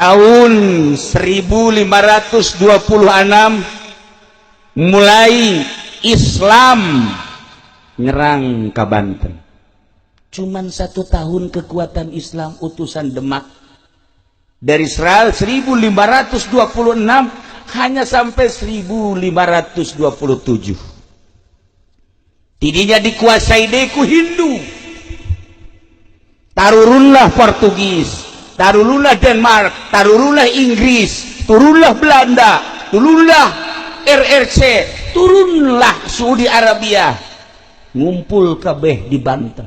Tahun 1526 mulai Islam nyerang ke Banten. Cuman satu tahun kekuatan Islam, utusan Demak dari 1526 hanya sampai 1527. Tidinya dikuasai deui ku Hindu. Tarurunlah Portugis, tarurunlah Denmark, tarurunlah Inggris, turunlah Belanda, turunlah RRC, turunlah Saudi Arabia, ngumpul kabeh di Banten.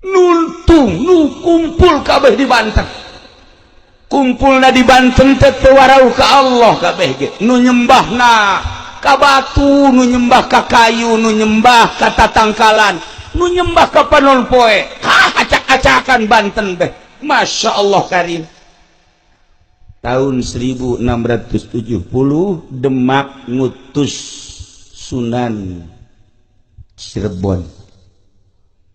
Nuntung nu kumpul kabeh di Banten, kumpulna di Banten teh teu warau ka Allah kabeh ge. Nu nyembahna ka batu, nu nyembah ka kayu, nu nyembah ka tatangkalan, nu nyembah ka panon poe. Hah, acak-acakan Banten teh. Masya Allah Karim. Tahun 1670 Demak ngutus Sunan Cirebon,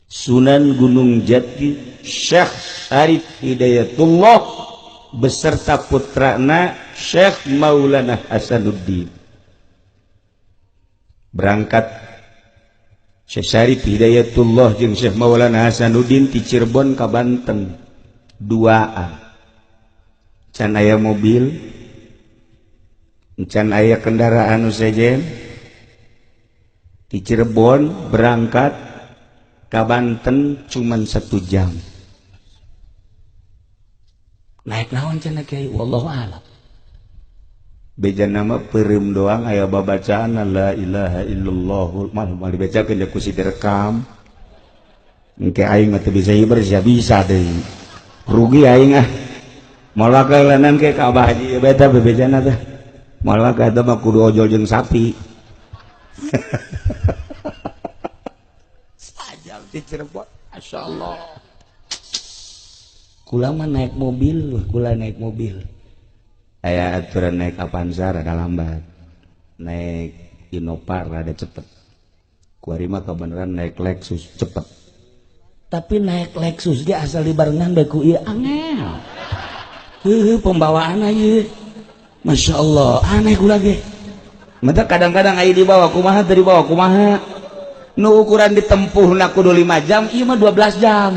Sunan Gunung Jati, Syekh Syarif Hidayatullah beserta putrana Syekh Maulana Hasanuddin. Berangkat Syekh Syarif Hidayatullah jeung Syekh Maulana Hasanuddin di Cirebon ka Banten duaan. Can aya mobil, can aya kendaraan nu sejen. Di Cirebon berangkat ka Banten cuman 1 jam. Naik naon cenah, Kiai? Wallahu a'lam. Beja nama peureum doang, aya babacaan la ilaha illallah mah moal dibacakeun ku si direkam. Engke aing mah teu bisa hiber sia, bisa deui rugi aing. Ah, moal wakalanan ke ka Abah Haji beta bebejana teh. Moal ka eta mah kudu ojol jeung sapi. Sajam di Cirebon. Masya Allah. Kula mah naik mobil, kula naik mobil aya aturan, naik Avanza rada lambat, naik Innova rada cepet. Kuari mah kebenaran naik Lexus cepet, tapi naik Lexus dia asal dibarengan bae ku ieu angel. Heuh, pembawaan aja Masya Allah aneh. Kula ge mata kadang-kadang aya dibawa kumaha teu dibawa kumaha. Nu ukuran ditempuh na kudu 5 jam, ieu mah 12 jam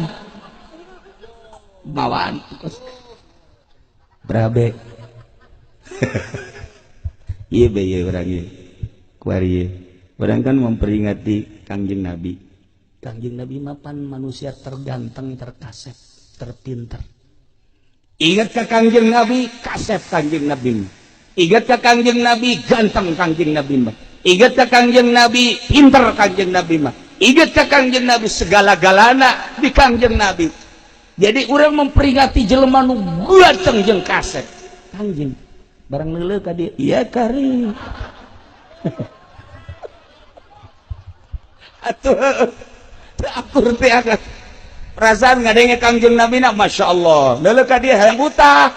bawaan berabe. Iya be, iya urang ieu kuari ieu. Urang kan memperingati Kangjeng Nabi. Kangjeng Nabi mapan manusia terganteng, terkasep, terpinter. Ingat ke Kangjeng Nabi, kasep Kangjeng Nabi. Ingat ke Kangjeng Nabi, ganteng Kangjeng Nabi mah. Ingat ke Kangjeng Nabi, pinter Kangjeng Nabi mah. Ingat ke Kangjeng Nabi, segala-galana di Kangjeng Nabi. Jadi orang memperingati jelema nu ganteng jeung kasep Kangjeng. Barang leuleuh ka dieu, iya kari atuh akur teh akan perasaan ngadenge Kangjeng Nabi na. Masya Allah, leuleuh ka dieu hayang utah.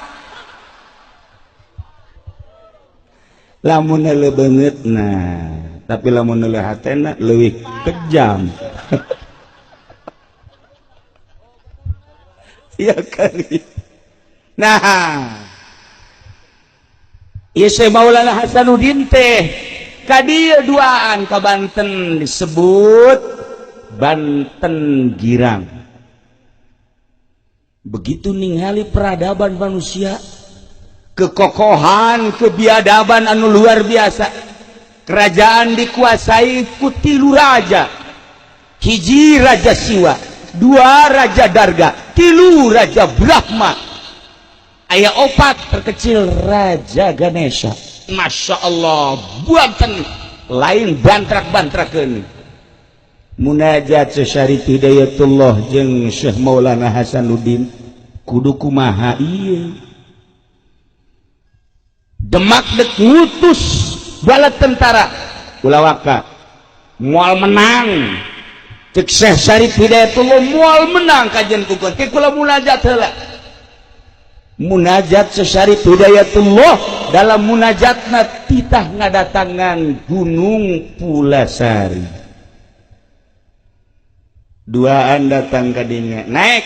Lamun leuleuh beungeut, nah, tapi lamun leuleuh hatena leuwih kejam. Iya kali. Nah, ieu Syekh Maulana Hasanuddin teh ka dieu duaan ka Banten, disebut Banten Girang. Begitu ningali peradaban manusia, kekokohan, kebiadaban anu luar biasa. Kerajaan dikuasai ku tilu raja. Hiji Raja Siwa, dua Raja Darga, tilu Raja Brahma, aya opat terkecil Raja Ganesha. Masya Allah, buatan lain bantrak-bantrakeun. Munajat Syarif Hidayatullah jeung Syekh Maulana Hasanuddin, kudu kumaha ieu? Demak dek ngutus bala tentara, ulah waka, moal menang. Cek Syekh Syarif Hidayatullah, moal menang kajian ku ke kula munajat heula. Munajat Syekh Syarif Hidayatullah, dalam munajatna titah ngadatangan Gunung Pulasari. Duaan datang ka dinya, naik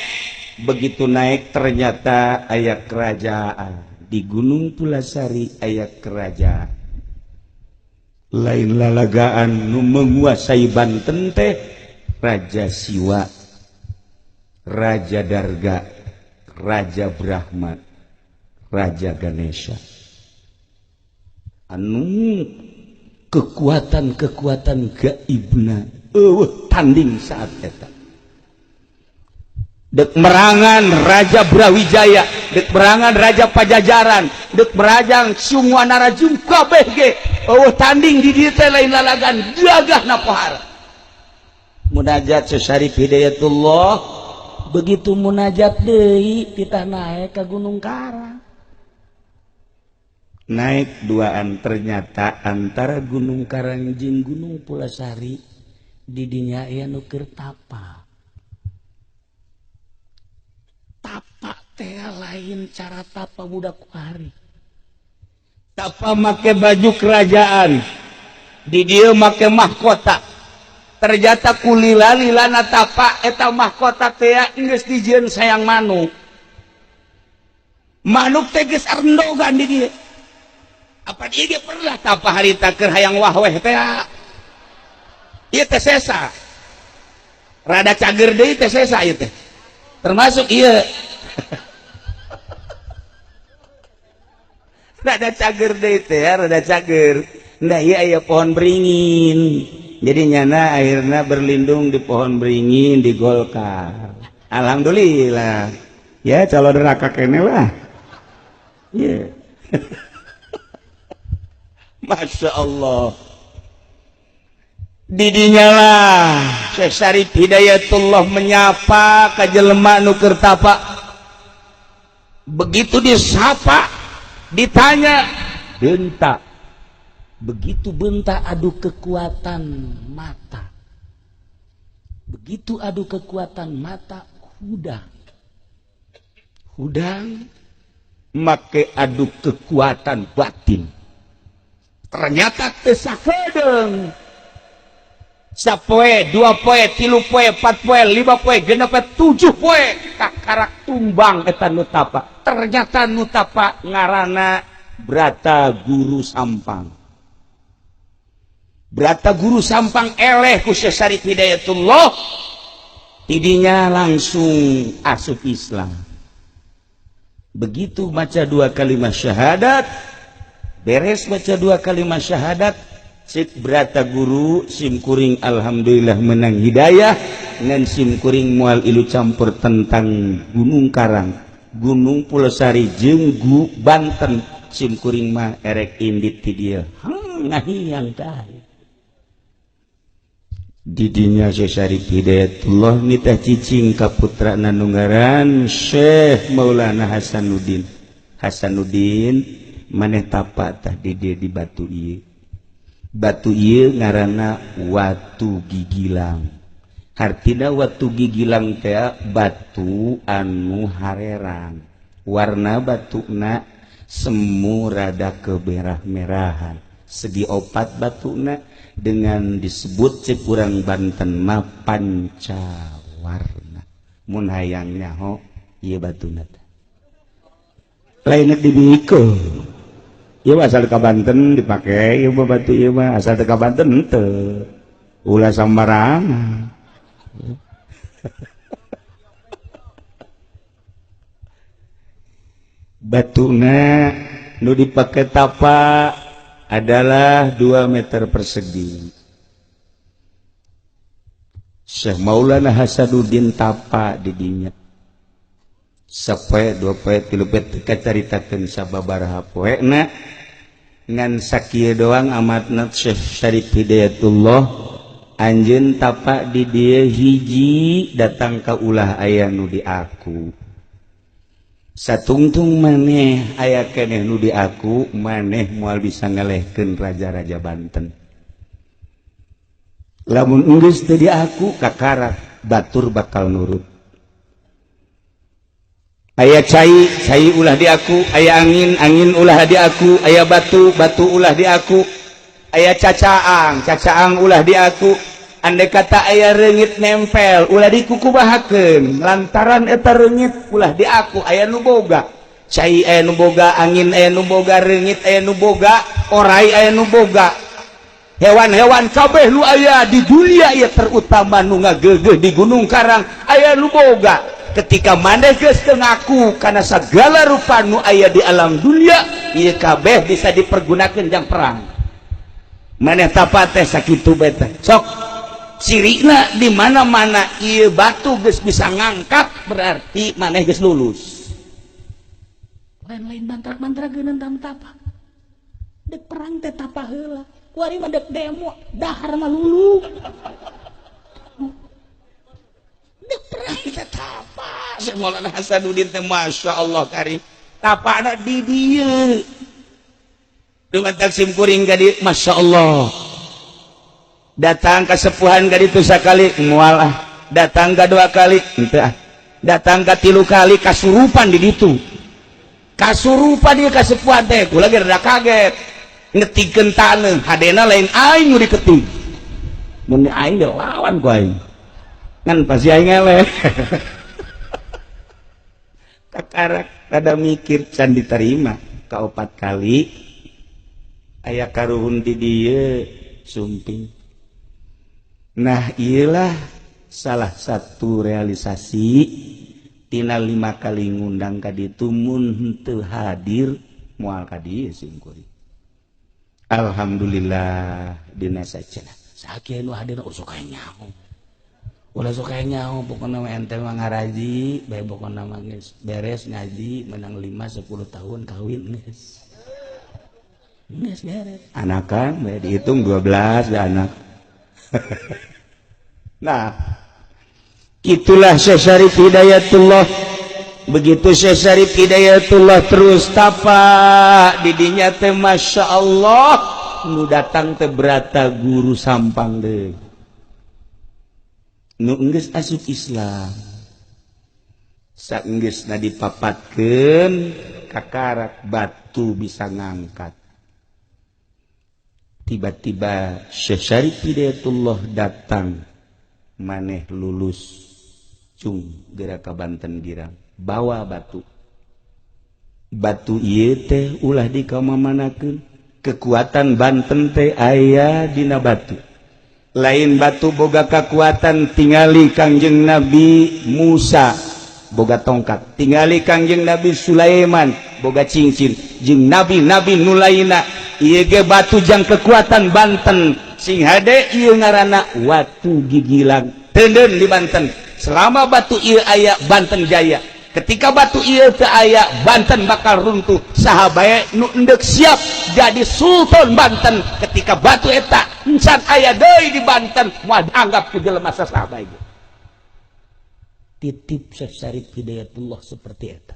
Begitu naik ternyata aya kerajaan di Gunung Pulasari, aya kerajaan lain lalagaan nu menguasai Banten teh Raja Siwa, Raja Darga, Raja Brahma, Raja Ganesha, anu kekuatan-kekuatan gaibna eueuh tanding saat eta. Dek merangan Raja Brawijaya, dek merangan Raja Pajajaran, dek merajang semua narajung kabeh ge eueuh tanding di dieu teh, lain lalagan gagah napohara. Munajat Syekh Syarif Hidayatullah, begitu munajat deui titah naik ke Gunung Karang. Naik duaan, ternyata antara Gunung Karang jeung Gunung Pulasari didinya aya nu keur tapa. Tapa teh lain cara tapa budak kuari, tapa make baju kerajaan, di dieu make mahkota. Ternyata kulila-lilana tapa, eta mahkota teh geus dijieun sayang manuk. Manuk teh geus arndogan di dieu. Apa dia ge pernah tapa harita keur hayang wahweh teh? Ieu teh sesa rada cager deui teh, sesa ieu teh termasuk ieu rada cager deui teh, rada cager. Nah, ieu aya pohon beringin, jadi nyana akhirnya berlindung di pohon beringin di Golkar. Alhamdulillah ya, calon neraka kene lah yeah. Masya Allah, didinya lah Syekh Syarif Hidayatullah menyapa ka jelema nu keur tapa. Begitu disapa, ditanya, bentak. Begitu bentak, adu kekuatan mata. Begitu adu kekuatan mata, hudang hudang make adu kekuatan batin, ternyata teu sakedeung. Sapoe, 2 poe, 3 poe, 4 poe, 5 poe, 6 poe, 7 poe, kakarak tumbang eta nu tapa. Ternyata nu tapa ngarana Brata Guru Sampang. Brata Guru Sampang eleh ku Syekh Syarif Hidayatullah, tidinya langsung asup Islam. Begitu baca dua kalimat syahadat, beres baca dua kalimat syahadat, cek Brata Guru, "Sim kuring alhamdulillah menang hidayah, ngan sim kuring moal ilu campur tentang Gunung Karang, Gunung Pulosari jeung Banten. Sim kuring mah erek indit ti dieu." Ngahiang tah. Didinya Syekh Syarif Hidayatullah nitah cicing ka putrana nu ngaran Syekh Maulana Hasanuddin. "Hasanuddin, maneh tapa tah di dieu, di batu ieu." Batu ieu ngaranna Watu Gigilang. Hartina Watu Gigilang teh batu anu harerang, warna batuna semu rada kemerah-merahan, segi opat batuna, dengan disebut cek urang Banten mah pancawarna. Mun hayang nyaho ieu batuna teh lain dibikeun. Ieu asal ka Banten dipake ieu mah, batu ieu mah asal ka Banten henteu, ulah sambarangan. Batuna nu dipake tapa adalah 2 meter persegi. Syekh Maulana Hasanuddin tapa didinya sapoe, 2 poe, 3 poe, teu kacaritakeun sababaraha poena, ngan sakieu doang amatna. Syekh Syarif Hidayatullah anjeun tapa di dieu hiji datang ka ulah aya nu di aku. Satungtung maneh aya keneh nu di aku, maneh moal bisa ngelehkeun raja-raja Banten. Lamun geus teu di aku, kakarak batur bakal nurut. Aya cai, cai ulah di aku. Aya angin, angin ulah di aku. Aya batu, batu ulah di aku. Aya cacaang, cacaang ulah di aku. Andai kata aya reungit nempel, ulah dikukumahakeun, lantaran eta reungit ulah diaku aya nu boga cai, aya nu boga angin, aya nu boga reungit, aya nu boga orai, aya nu boga hewan-hewan kabeh nu aya di dunia ya, terutama nu ngagegeh di Gunung Karang aya nu boga. Ketika maneh geus teu ngaku kana segala rupa nu aya di alam dunia, ieu kabeh bisa dipergunakan jang perang. Maneh tapa teh sakitu bae teh. Sok cirina di mana-mana ieu batu geus bisa ngangkat, berarti maneh geus lulus. Lain-lain mantra-mantra geuneun tapa. Dek perang teh tapa heula. Kuari mah dek demo, dahar mah lulu. Dek perang teh tapa. Syekh Maulana Hasanuddin teh, Masya Allah, kari tapana di dieu. Dengan taksim kuring ka dieu, Masya Allah. Datang kasepuhan ka ditu sakali, moal ah. Datang ka dua kali, henteu ah. Datang ka tilu kali, kasurupan di ditu. Kasurupan dia kasepuhan teh, kula ge rada kaget. Ngetikeun taneuh, hadena lain aing nu diketik. Mun aing dilawan ku aing. Ngan pasti aing eleh. Kakarak rada mikir, can diterima. Kaopat kali aya karuhun di dieu sumping. Nah, iyalah salah satu realisasi tina lima kali ngundang ka ditu. Mun henteu hadir, moal ka dieu sim kuring. Alhamdulillah, dina sacenah sakieu nu hadir sok aya nyaho, ulah sok aya nyaho. Pokona mah ente mah ngaraji bae, pokona mah geus beres ngaji menang 5 10 tahun kawin, geus geus beres anakan bae, dihitung 12 da anak. Nah, itulah Syekh Syarif Hidayatullah. Begitu Syekh Syarif Hidayatullah terus tapa didinya teh, Masya Allah, nu datang teh berata guru Sampang deh nu enggeus asup Islam. Saenggeusna dipapatkeun, kakarak batu bisa ngangkat. Tiba-tiba Syekh Syarif Hidayatullah datang, "Maneh lulus, cung, geura ka Banten Girang, bawa batu. Batu ieu teh ulah dikamamanakeun. Kekuatan Banten teh aya dina batu. Lain batu boga kekuatan, tingali Kangjeng Nabi Musa boga tongkat, tingali Kangjeng Nabi Sulaiman boga cincin, jeung nabi-nabi nu lainna. Ieu ge batu jang kekuatan Banten. Sing hade, ieu ngaranna watu gigilang. Teuneun di Banten. Selama batu ieu aya, Banten jaya. Ketika batu ieu teu aya, Banten bakal runtuh. Saha bae nu endek siap jadi sultan Banten, ketika batu eta encan aya deui di Banten, moal dianggap ku jelema saha bae." Titip Syekh Syarif Hidayatullah seperti eta.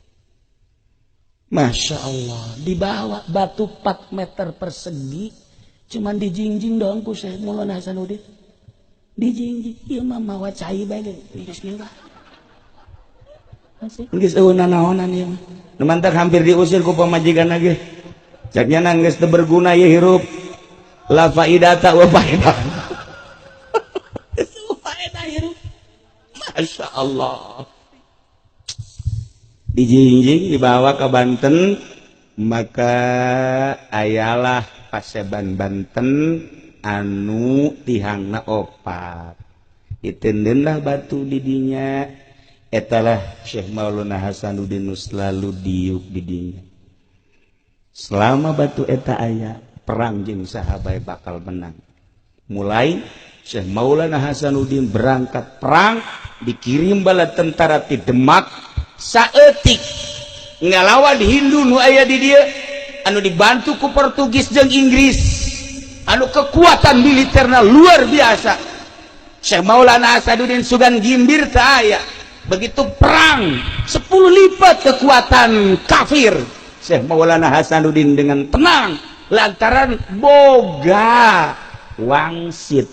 Masya Allah, dibawa batu 4 meter persegi, cuman dijingjing doang ku Syekh Maulana Hasanuddin. Dijingjing, ieu mah mawa cai bae geus. Bismillah. Geus eueuh nanaonan ieu mah. Nu mantak hampir diusir ku pamajikan lagi. Cek nya geus teu berguna ieu hirup. La faidata wa faedah. Faedah hirup. Masya Allah. Dijingjing, dibawa ke Banten, maka ayalah Paseban Banten anu tihangna opat. Ditendenlah batu didinya. Etalah Syekh Maulana Hasanuddin nu selalu diuk didinya. Selama batu eta aya, perang jeung saha bae bakal menang. Mulai Syekh Maulana Hasanuddin berangkat perang, dikirim bala tentara ti Demak saeutik ngalawan Hindu nu aya di dieu anu dibantu ku Portugis jeung Inggris, anu kekuatan militerna luar biasa. Syekh Maulana Hasanuddin sugan gimbir teu aya. Begitu perang 10 lipat kekuatan kafir, Syekh Maulana Hasanuddin dengan tenang lantaran boga wangsit.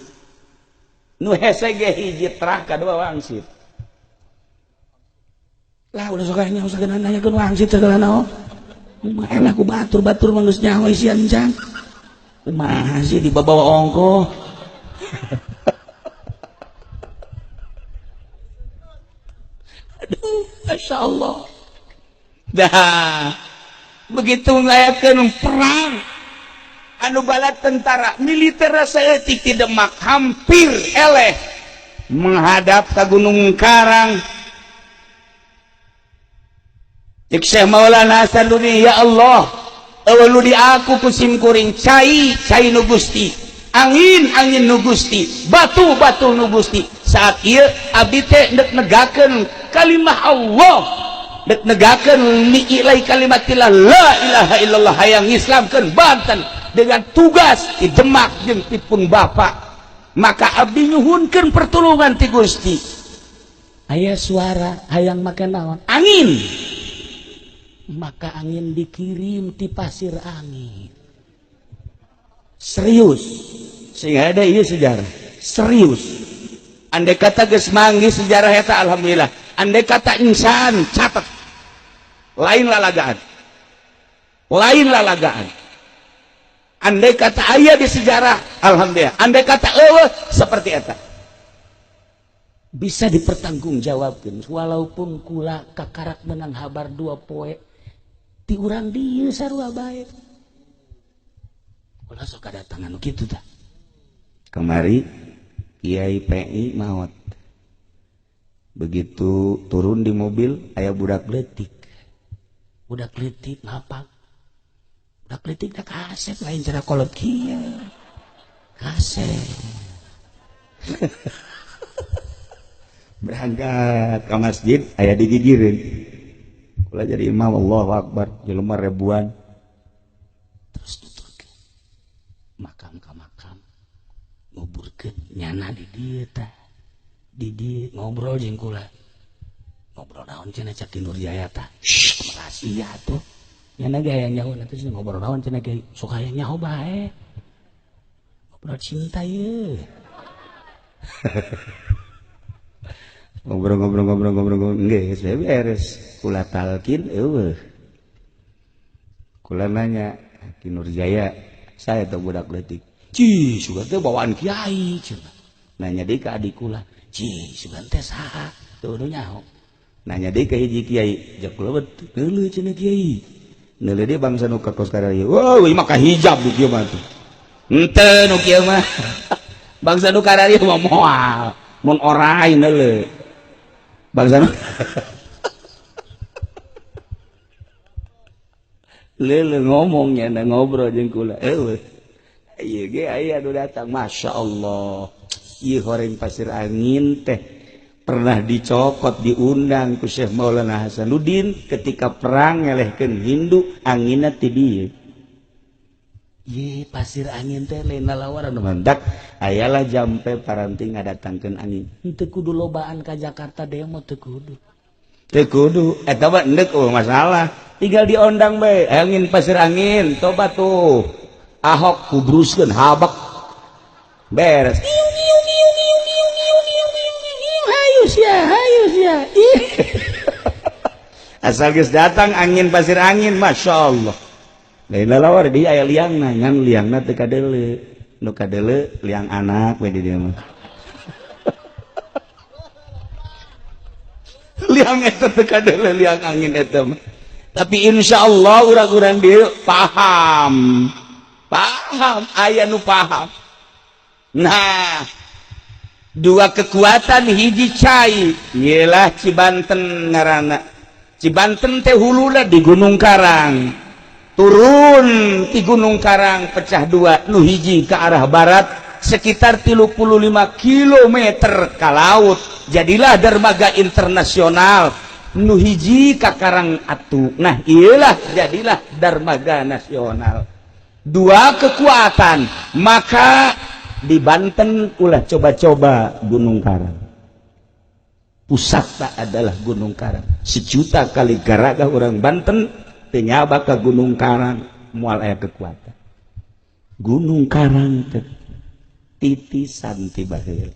Nu hese ge hiji terah, kadua wangsit lah. Udah sok nyaho sagala, nanyakeun wangsit segala naon. Kumaha lah ku batur-batur mah geus nyaho isian can. Kumaha sih dibawa ongko. Masya Allah. Dah begitu ngayakeun perang anu bala tentara militer saeutik di Demak hampir eleh menghadap ke Gunung Karang. Cek Syekh Maulana Hasanuddin, ya Allah, euweuh di aku ku simkuring, cai cai nu Gusti, angin angin nu Gusti, batu batu nu Gusti. Saat ieu abdi teh ndek negakeun kalimah Allah, dek negakeun li'ilai kalimatillah la ilaha illallah, hayang Islamkeun Banten dengan tugas di Demak jeung tipun bapak, maka abdi nyuhunkeun pertolongan ti Gusti. Aya suara hayang make naon? Angin. Maka angin dikirim ti Pasir Angin. Serius, sehingga ada iya sejarah serius. Andai kata geus manggih sejarah eta, alhamdulillah. Andai kata insan catat, lain lalagaan, lain lalagaan. Andai kata aya di sejarah, alhamdulillah. Andai kata euweuh, seperti eta bisa dipertanggungjawabkan, walaupun kula kakarak menang habar 2 poe ti urang dieu sarua bae. Kula sok kadatangan kitu tah. Kemari Kiai PI maot, begitu turun di mobil aya budak leutik, budak leutik ngapak, budak leutik dah kasep, lain cara kolot kieu kasep. Berangkat ke masjid aya digigireun. Kula jadi imam, Allahu Akbar, jelema ribuan. Terus tuturkeun makam ka makam, nguburkeun nyana di dieu tah, di dieu ngobrol jeung kula. Ngobrol naon cenah cak Ki Nurjaya tah? Rahasia tuh. Nyana ge hayang nyaho nanti, ngobrol naon cenah ge sok hayang nyaho bae. Ngobrol cinta ye. Ngobrol-ngobrol-ngobrol-ngobrol geus beres kula talkin euweuh. Kula nanya Ki Nurjaya, saya tuh budak leutik. Ci, sugan teh bawaan kiai cenah. Nanya deui ka adik kula, ci sugan teh saha? Tuh nu nyaho. Nanya deui ka hiji kiai, jak kula neuleuh cenah kiai. Neuleuh deui bangsa nu ka kos kararieu. Wah, ieu mah kahijab nu kieu mah tuh. Henteu nu kieu mah. Bangsa nu kararieu mah moal. Mun orai neuleuh. Bangsa nu leuleuh ngomongnya na ngobrol jeung kula. Eueuh. Ieu ge aya nu datang, Masya Allah. Ieu horeng Pasir Angin teh pernah dicokot, diundang ku Syekh Maulana Hasanuddin ketika perang ngelehkeun Hindu, anginna ti dieu. Ye Pasir Angin teh lain lalawaran mandak ayalah jampe paranti ngadatangkeun angin. Henteu kudu lobaan ka Jakarta demo, teu kudu. Teu kudu eta mah endek eueuh masalah. Tinggal diondang bae angin Pasir Angin, toba tuh. Ahok kubruskeun habak. Beres. Hayu sia, hayu sia. Asal geus datang angin Pasir Angin, Masya Allah. Lain lalawar di aya liangna, ngan liangna teu kadeuleu. Nu kadeuleu liang anak we di dieu mah. Liang eta teu kadeuleu, liang angin eta mah. Tapi insya Allah urang-urang dieu paham. Paham, aya nu paham. Nah, dua kekuatan hiji cai, yelah Cibanten ngaranna. Cibanten teh huluna di Gunung Karang. Turun di Gunung Karang pecah dua, nu hiji ke arah barat sekitar 35 km ke laut, jadilah dermaga internasional. Nu hiji ka Karang Atu, nah iyalah jadilah dermaga nasional. Dua kekuatan, maka di Banten ulah coba-coba Gunung Karang. Pusatna adalah Gunung Karang. Sejuta kali garaga orang Banten teu nyaba ka Gunung Karang, moal aya kekuatan. Gunung Karang teh titisan ti baheula.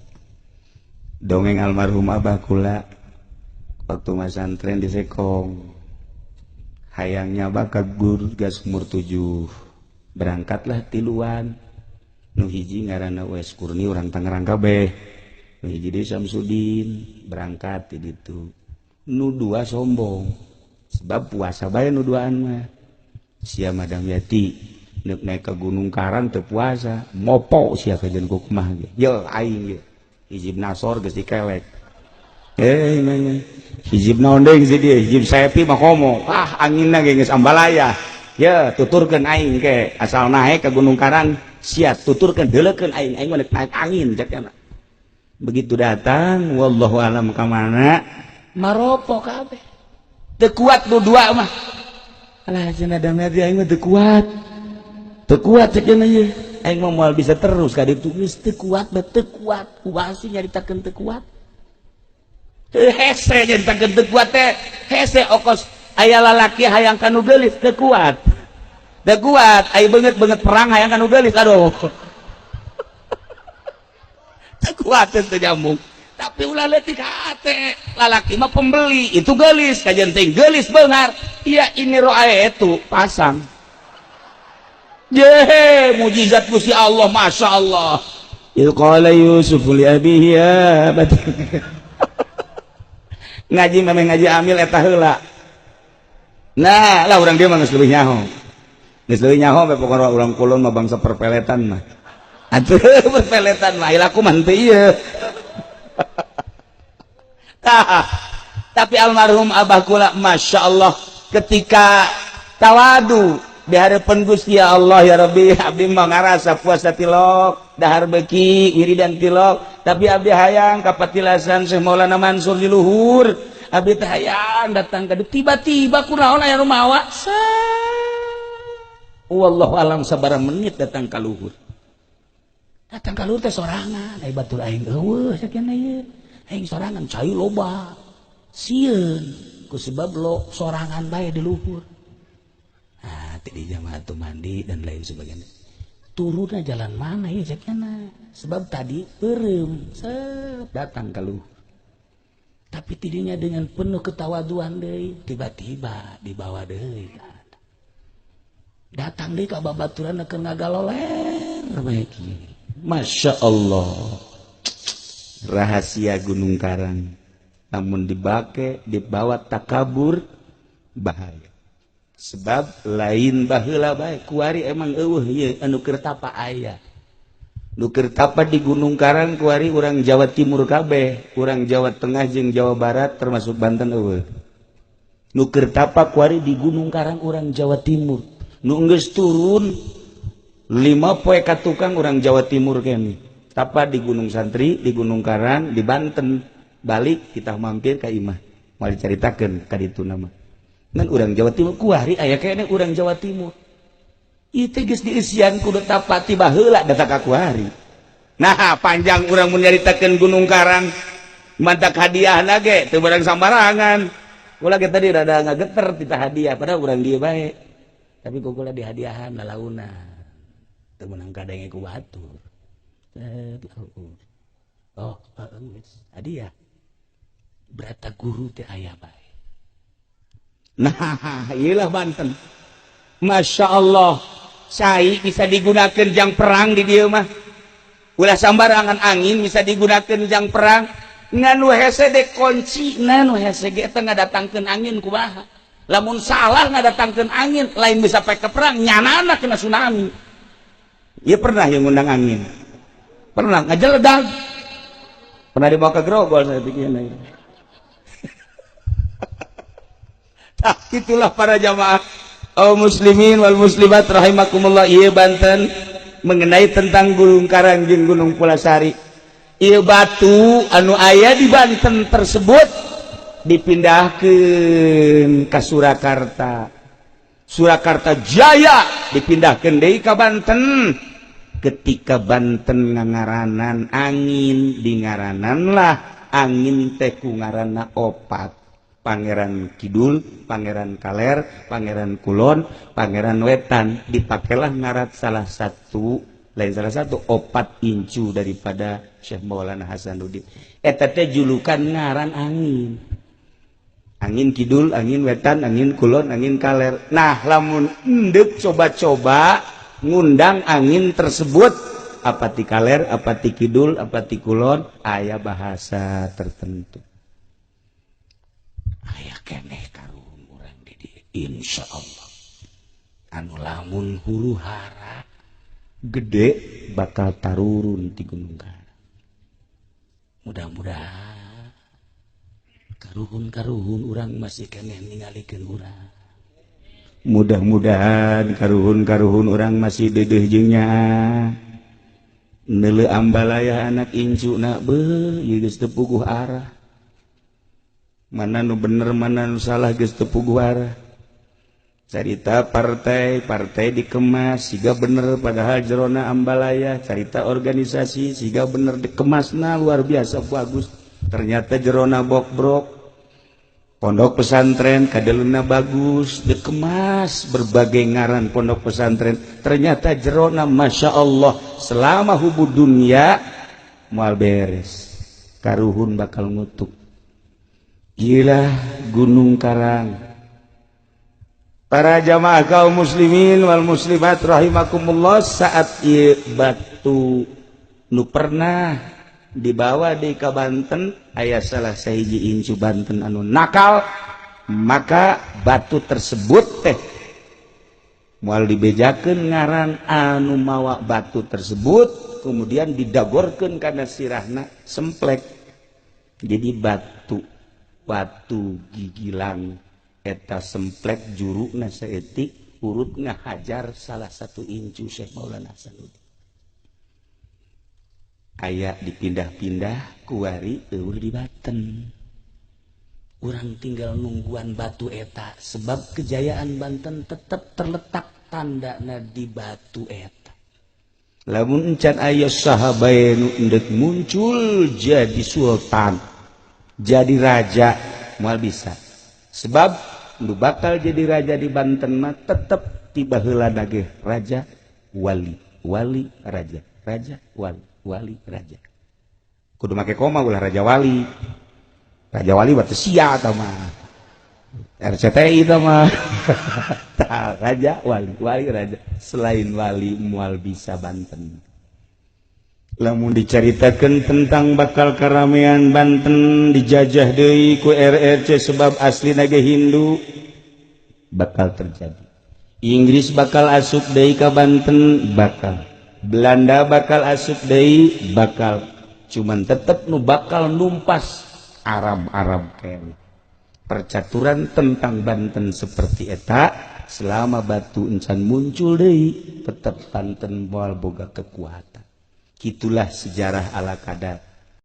Dongeng almarhum abah kula waktu masantren di Sekong, hayang nyaba ka guru gas umur 7, berangkatlah tiluan. Nu hiji ngaranna Wes Kurni, urang Tangerang kabeh. Nu hiji deui Samsudin, berangkat di ditu. Nu dua sombong sebab puasa bae nu duaan mah. Sia Madam Yati nek naik ke Gunung Karang teu puasa, mopo sia kajen ku kumaha ge. Ye aing ge hizib nasor geus dikelek. Eh, hizib naon deui si dia, hizib sepi mah komo. Ah, anginna ge geus ambalaya. Ya, tuturkeun aing ke asal naik ke Gunung Karang, sia tuturkeun deuleukeun aing, aing mah naik angin cek. Begitu datang, wallahu alam ka mana, maropo kabeh. Teu kuat nu dua mah. Alah, cenah Damyati, aing mah teu kuat. Teu kuat cek cenah ieu. Aing mah moal bisa terus ka ditu, geus teu kuat, teu kuat. Kumaha sih nyaritakeun teu kuat? Teu hese nyaritakeun teu kuat teh. Hese okos aya lalaki hayang ka nu geulis, teu kuat. Teu kuat, aya beungeut-beungeut perang hayang ka nu geulis, aduh. Teu kuat, teu nyambung. Tapi ulah leutik hate, lalaki mah pembeli, itu geulis, kajian teh geulis beunghar. Iya, ini roa itu pasang. Ye, mujizat Gusti Allah, Masya Allah. Idz qala Yusuf li abihi ya abati. Ngaji memang ngaji amil eta heula. Nah, lah urang dia mah geus leuwih nyaho. Geus leuwih nyaho we pokona, urang kulon mah bangsa perpeletan mah. Atuh perpeletan mah laku mah henteu ieu. Tah, tapi almarhum Abah kula, Masya Allah, ketika tawadu di hadapan Gusti, ya Allah, ya Rabbi, abdi mah ngarasa puasa tilok, dahar beki, wiridan tilok, tapi abdi hayang kapatilasan Syekh Maulana Mansur di luhur, abdi teh hayang datang ka. Tiba-tiba kunaon aya nu mawa, wallahu alam sabaraha menit datang ka luhur. Datang ka luhur teh sorangan, ai batur aing eueuh sakieu ieu, aing sorangan, cai loba, sieun ku sebab lo sorangan bae di luhur. Nah, di jamaah tuh mandi dan lain sebagainya, turunnya jalan mana ya ceknya, sebab tadi beureum set datang ke luhur, tapi tidinya dengan penuh ketawaduan deui, tiba-tiba dibawa deui, datang deui ka babaturan keur ngagaloler bae. Masya Allah, rahasia Gunung Karang, namun dibake dibawa takabur bahaya, sebab lain baheula bae, kuari emang eueuh ieu anu keur tapa. Aya nu keur tapa di Gunung Karang kuari urang Jawa Timur kabeh, urang Jawa Tengah jeung Jawa Barat termasuk Banten eueuh. Nu keur tapa kuari di Gunung Karang urang Jawa Timur, nu geus turun 5 poe ka tukang urang Jawa Timur kene tapa di Gunung Santri, di Gunung Karang, di Banten. Balik kita mampir ka imah, mau diceritakeun ka ditu nama ngan urang Jawa Timur kuari aya kene urang Jawa Timur. Ieu teh geus dieusian kudu tapa ti baheula datang ka kuari. Nah, panjang urang mun nyaritakeun Gunung Karang, mantak hadiah ge teu barang sambarangan. Kula ge tadi rada ngageter tita hadiah, padahal urang dieu bae, tapi ku kula dihadiahan lalauna teu meunang kadenge ku batur. Oh, hadiah berata guru teh aya bae. Nah, iyalah Banten, Masya Allah, cai bisa digunakan jang perang di dieu mah, ulah sambarangan. Angin bisa digunakan jang perang, ngan nu hese de kunci. Nah, nu hese ge eta ngadatangkeun angin kumaha? Lamun salah ngadatangkeun angin, lain bisa pake perang, nyanana kena tsunami. Iya, pernah yang ngundang angin, pernah ngajeledag, pernah dibawa ke Grogol saya bikin. Nah, itulah para jamaah kaum muslimin wal muslimat rahimakumullah. Ieu Banten mengenai tentang Gunung Karang jeung Gunung Pulasari. Ieu batu anu aya di Banten tersebut dipindahkeun ka Surakarta, Surakarta Jaya dipindahkeun deui ka Banten. Ketika Banten ngangaranan angin, dingaranan lah angin teh ku ngaranna opat: Pangeran Kidul, Pangeran Kaler, Pangeran Kulon, Pangeran Wetan. Dipakailah ngaran salah satu, lain salah satu, opat incu daripada Syekh Maulana Hasanuddin. Eta teh julukan ngaran angin. Angin Kidul, angin Wetan, angin Kulon, angin Kaler. Nah, lamun endek coba-coba ngundang angin tersebut, apa ti kaler, apa ti kidul, apa ti kulon, aya bahasa tertentu. Aya keneh karuhun urang di dieu, insyaallah, anu lamun huru hara gede bakal tarurun di Gunung Karang. Mudah-mudahan karuhun-karuhun urang masih keneh ningalikeun urang. Mudah-mudahan karuhun-karuhun urang masih dedeh jeung nyaah neuleu ambalaya anak incu na beuh ieu geus teu puguh arah, mana nu bener, mana nu salah, geus teu puguh arah. Carita partai partai dikemas siga bener, padahal jerona ambalaya. Carita organisasi siga bener, dikemasna luar biasa bagus, ternyata jerona bokbrok. Pondok pesantren kadeluna bagus, dikemas berbagai ngaran pondok pesantren, ternyata jerona Masya Allah. Selama hubbud dunya moal beres, karuhun bakal ngutuk gila Gunung Karang. Para jamaah kaum muslimin wal muslimat rahimakumullah, saat ieu batu nu pernah dibawa di ka Banten, aya salah sahiji incu Banten anu nakal, maka batu tersebut teh moal dibejakeun ngaran anu mawa batu tersebut, kemudian didagorkeun kana sirahna semplek. Jadi batu batu gigilang eta semplek, juruna saeutik, urut ngahajar salah satu incu Syekh Maulana Hasanuddin. Aya dipindah-pindah, kuari euweuh di Banten. Urang tinggal nungguan batu eta, sebab kejayaan Banten tetap terletak tandana di batu eta. Lamun encan aya saha bae nu endek muncul jadi sultan, jadi raja, moal bisa, sebab nu bakal jadi raja di Banten mah tetep ti baheula ge raja wali, wali raja, raja wali, wali raja. Kudu make koma, ulah raja wali. Raja wali berarti sia atau mah RCTI itu mah. Tah, raja wali, wali raja. Selain wali moal bisa Banten. Lamun diceritakan tentang bakal keramaian Banten dijajah deui ku RRC, sebab asli naga Hindu, bakal terjadi. Inggris bakal asup deui ka Banten, bakal. Belanda bakal asup deui, bakal. Cuman tetep nu bakal numpas Arab-Arab kene. Percaturan tentang Banten seperti eta, selama batu encan muncul deui, tetep Banten moal boga kekuatan. Itulah sejarah ala kadar.